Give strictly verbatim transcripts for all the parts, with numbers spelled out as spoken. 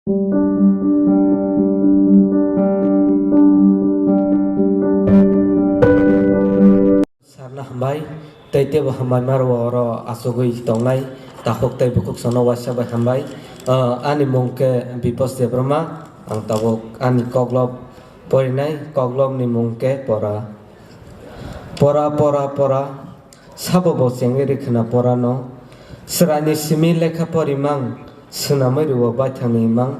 Sarna hambai, tei teibo hambai maro oro achugwi tongnai takhuk tei bukhuk sono waisa bai hambai. Ah, ani mung khe Bipos Debbarma, ang tabuk ani koklop porinai, koklopni mung khe Pora. Pora, pora, pora, sabo bo chengwi rwkhwna porano. Chwraini simi lekha porimang, swnamwi rwo baithangni imang.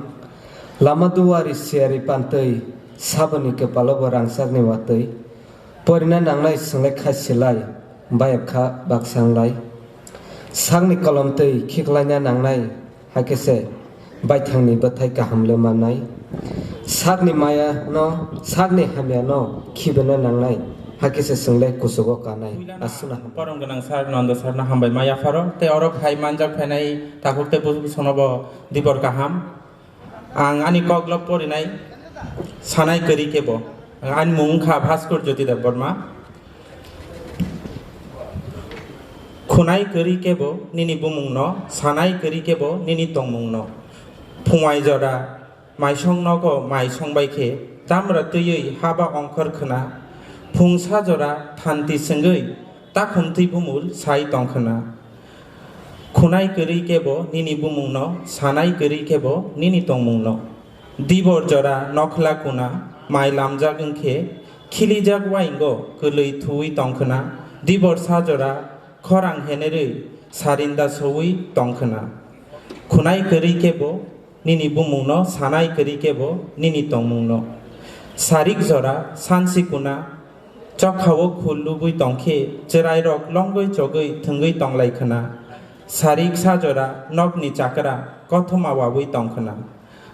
Lama duari siyari pantwi, saboni kwpalo bo rangchakni watwi. Porina nangnai swnglai kha silai, bayap kha baksa wnglai. Sakni kolom twi khiklaina nangnai, hakhe se baithangni bwthai kaham le mannai. Sakni maya no, sakni hamya no khibena nangnai, hakhe se swnglai kuchugo kanai. Aswkno hambai. Borom gwnang sir, Nondo sir no hambai ma yapharo. Tei oro phai manjak phainai takhuk tei bukhuk sono bo dibor kaham. Ang ani koklop porinai sanai kwrwi kebo. Ani mung wngkha Bhaskur Jyoti Debbarma. Khunai kwrwi kebo nini bumungno, sanai kwrwi kebo nini tongmungno. Phungai jora maisong nogo mai songbai khe, tamra twiwi haba ongkhor khwna. Phungsa jora thanti swngwi takhumtwi bumul sai tong khwna. Khunai kwrwi kebo nini bumungno, sanai kwrwi kebo nini tongmungno. Dibor jora nokhla kuna mai lamjak wngkhe, khilijak waingo kwlwi thuwi tongkhwna. Dibor sa jora khorang henerwi sarinda sowi tongkhwna. Khunai kwrwi kebo nini bumungno, sanai kwrwi kebo nini tongmungno. Sarik jora sansi kuna chokhao khul lubui tongkhe, chwrairok longwi chogwi thwngwi tonglai khwna. Sarik sa jora nokni chakra kothoma wawi tongkhwna.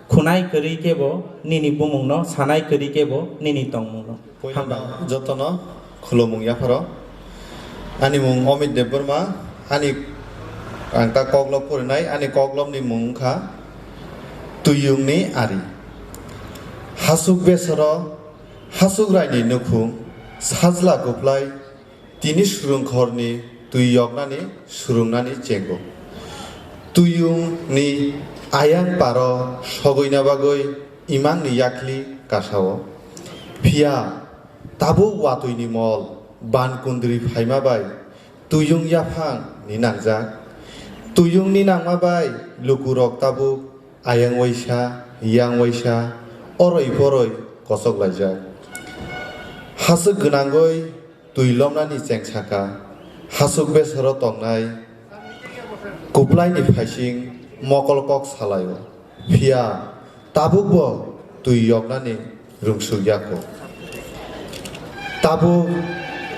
Khunai kwrwi kebo nini bumungno, sanai kwrwi kebo nini tongmungno. Hambai. Poilano jotono khulumung yapharo. Ani mung Amit Debbarma, ani ang ta koklop porinai, ani koklopni mung wngkha Twiyungni Ari. Hasuk besoro, hasuk raini nukhung, sajla kuplai, tini surungkhorni twi yoknani surungnani chengo. Twiyungni ayang paro sogwina bagwi imangni yakli kasao. Phiya tabuk watwini mol ban kundri phaima bai twiyung yaphang ni nangjak. Twiyungni nangma bai lukurok tabuk ayang waisa, yang waisa, oroi poroi kochok laijak. Hasuk gwnangwi twi lomnani cheng saka, hasuk besoro tongnai kuplaini phaising mokol kok salaio. Phiya tabukbo twi yoknani rwngsuk yako. Tabuk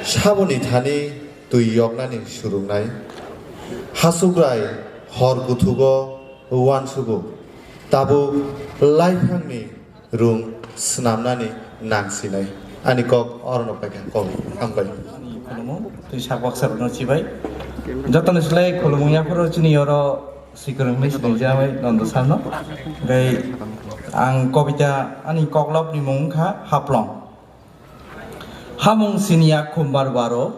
saboni thani twi yoknani surungnai. Hasukrai hor kuthugo uansugo. Tabuk laiphangni rung swnamnani nang sinai. Ani kok orono paikha, kok hambai. Ani khulumo twi sak baksa rokno chibai. Jotoni slai khulumo yaphuru chini oro sikrwng hwnwi sinijak bai Nondo Sarno. Hwnkhe ang kobita ani koklopni mung wngkha Haplong. Hamung siniya khumbar baro,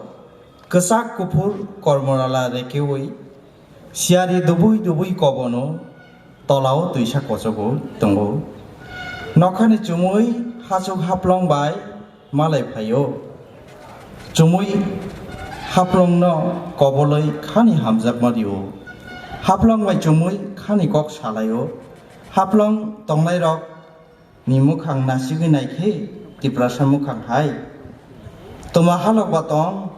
kwchak kuphur kormorala rekeui, siyari dubui dubui kobono tolao twisa kochogwi tongo. Nokhani chumui hachuk haplong bai malai phaio. Chumui haplongno kobolwi khani hamjakma rio. Haplong bai chumui khani kok salaio. Haplong tongnairok ni mukhang nasigwi naikhe Tiprasa mukhang hai. Tuma halok ba tong,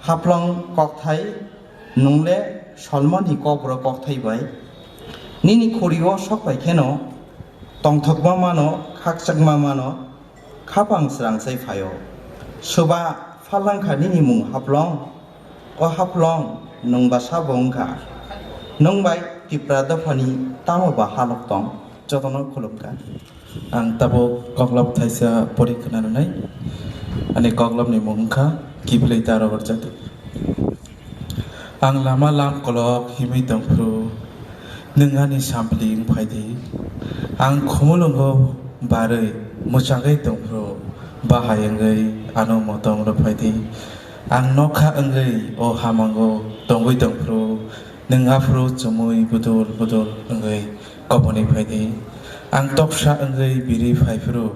haplong kokthai, nungle solmani kokborok kokthai bai. Nini khuri o sok pai kheno, tongthokma mano, khakchangma mano, khapang srang sai phaio. Soba phalangkha nini mung haplong, o haplong, nwng ba sabo wngkha. Nwng bai Tipra dophani tamo ba halok tong, jotono khulumkha. Ang tabuk koklop thaisa pori khna rwnai. Ani koklopni mung wngkha Kiphilwi Taro Borjak. Ang lama lam kolok himwi tongphuru, nwng ani sampli wng phai di. Ang khumulwngo barwi mwchangwi tongphuru, bahai wngwi ano motong rw phai di. Ang nokha wngwi o hamango tongwi tongphuru, nwng aphuru chumui budul budul wngwi Koboni phai di. Ang toksa wngwi biri phai phuru,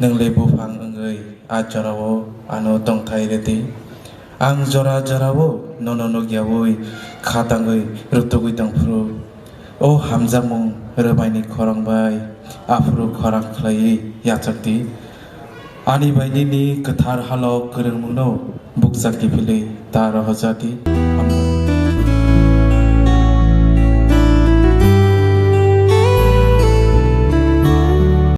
nwng le buphang wngwi a jorao ano tongthai rw di. Ang jora jorao nono nuk yaui kha tangwi rutugwi tong phuru, o hamjakmung rwbaini khorang bai aphuru khorang khlaiwi yachak di. Ani bai nini kwthar halok kwrwngmungno bukcha kiphilwi ta rohorjak di.